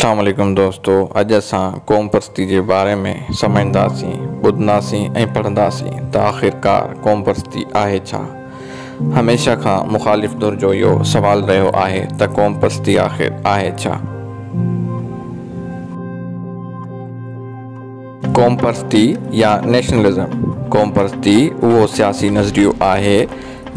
اسلام عليڪم دوستو اڄ اسان قوم پرستي جي باري ۾ سمجهنداسين، ٻڌنداسين ۽ پڙهنداسين ته آخرڪار قوم پرستي آهي ڇا؟ هميشه کان مخالف ڌر جو اهو سوال رهيو آهي ته قوم پرستي آخر آهي ڇا؟ قوم پرستي يا نيشنلزم، قوم پرستي اهو سياسي نظريو آهي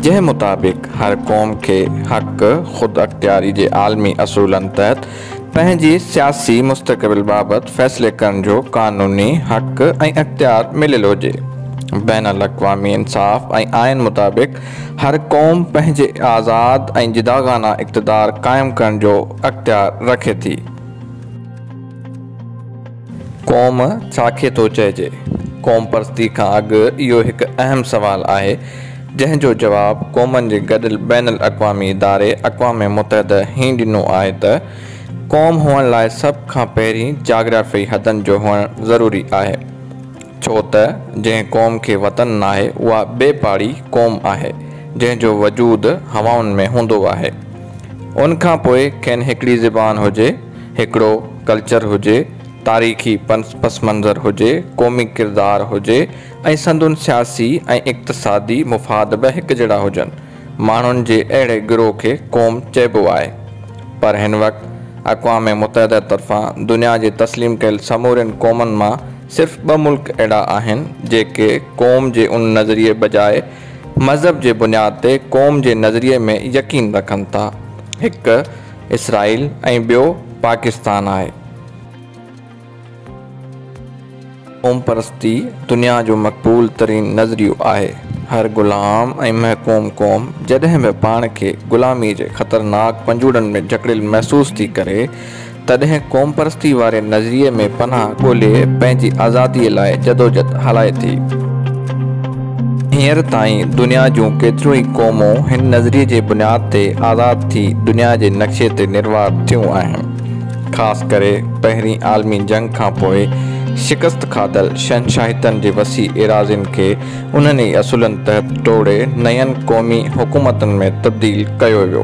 جنهن مطابق هر قوم کي حق خود اختياري جي عالمي اصولن تحت پنهنجي سياسي مستقبل بابت فيصلي ڪرڻ جو قانوني حق ۽ اختيار مليل هجي. بين الاقوامي انصاف ۽ آئين مطابق هر قوم پنهنجي آزاد ۽ جداگانه اقتدار قائم ڪرڻ جو اختيار رکي ٿي. قوم ڇا کي ٿو چئجي؟ قوم پرستي کان اڳ اهو هڪ اهم سوال آهي، جنهن جو جواب قومن جي گڏيل بين الاقوامي اداري اقوام متحده هين ڏنو آهي ته، قوم هئڻ لاء سڀ کان پهرين جاگرافيائي حدن جو هئڻ ضروري آهي. ڇو ته جنهن قوم کي وطن ناهي اها بي پاڙي قوم آهي، جنهن جو وجود هوائن ۾ هوندو آهي. ان کان پوء کين هڪڙي زبان هجي، هڪڙو ڪلچر هجي، تاريخي پس منظر هجي، قومي ڪردار هجي ۽ سندن سياسي ۽ اقتصادي مفاد به هڪجهڙا هجن. ماڻهن جي اهڙي گروهه کي قوم چئبو آهي. پر هن وقت اقوام متحده طرفان دنيا جي تسليم ڪيل سمورين قومن مان صرف ٻه ملڪ اهڙا آهن، جيڪي قوم جي ان نظريي بجاء مذهب جي بنياد تي قوم جي نظريي ۾ يقين رکن ٿا. هڪ اسرائيل ۽ ٻيو پاڪستان آهي. قوم پرستي دنيا جو مقبول ترين نظريو آهي. هر غلام ۽ محڪوم قوم جڏهن به پاڻ کي غلامي جي خطرناڪ پنجوڙن ۾ جڪڙيل محسوس ٿي ڪري، تڏهن قوم پرستي واري نظريي ۾ پناهه ڳولي پنهنجي آزادي لاء جدوجھد هلائي ٿي. هينئر تائين دنيا جون ڪيتريون ئي قومون هن نظريي جي بنياد تي آزاد ٿي دنيا جي نقشي تي نروار ٿيون آهن. خاص ڪري پهرين عالمي جنگ کان پوء شڪست کاڌل شهنشاهيتن جي وسيع ايراضين کي انهن ئي اصولن تحت ٽوڙي نين قومي حڪومتن ۾ تبديل ڪيو ويو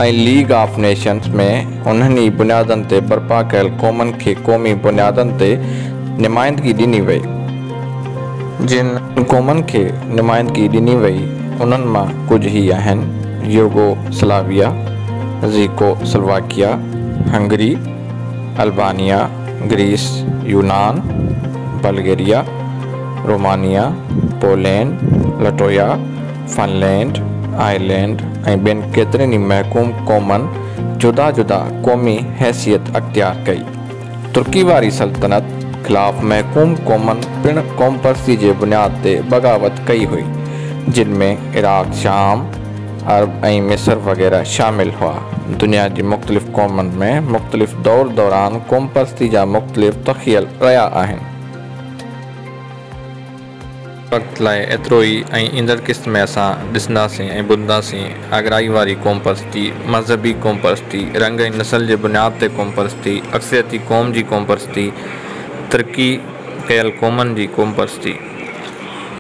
۽ ليگ آف نيشنز ۾ انهن ئي بنيادن تي برپا ڪيل قومن کي قومي بنيادن تي نمائندگي ڏني وئي. جن قومن کي نمائندگي ڏني وئي انهن مان ڪجهه هي آهن، Yugoslavia, Czechoslovakia, Hungary, Albania, Greece, يونان، Bulgaria, Romania, Poland, Latvia, Finland, Ireland ۽ ٻين ڪيترين ئي محڪوم قومن جدا جدا قومي حيثيت اختيار ڪئي. ترڪي واري سلطنت خلاف محڪوم قومن پڻ قومپرستي جي بنياد تي بغاوت ڪئي هئي، جن ۾ عراق، شام، عرب ۽ مصر وغيره شامل هئا. دنيا جي مختلف قومن ۾ مختلف دور دوران قومپرستي جا مختلف تخيل رهيا آهن. وقت لاء ايترو ئي ۽ ايندڙ قسط ۾ اسان ڏسنداسين ۽ ٻڌنداسين اڳرائي واري قومپرستي، مذهبي قومپرستي، رنگ ۽ نسل جي بنياد تي قومپرستي، اڪثريتي قوم جي قومپرستي، ترقي ڪيل قومن جي قومپرستي.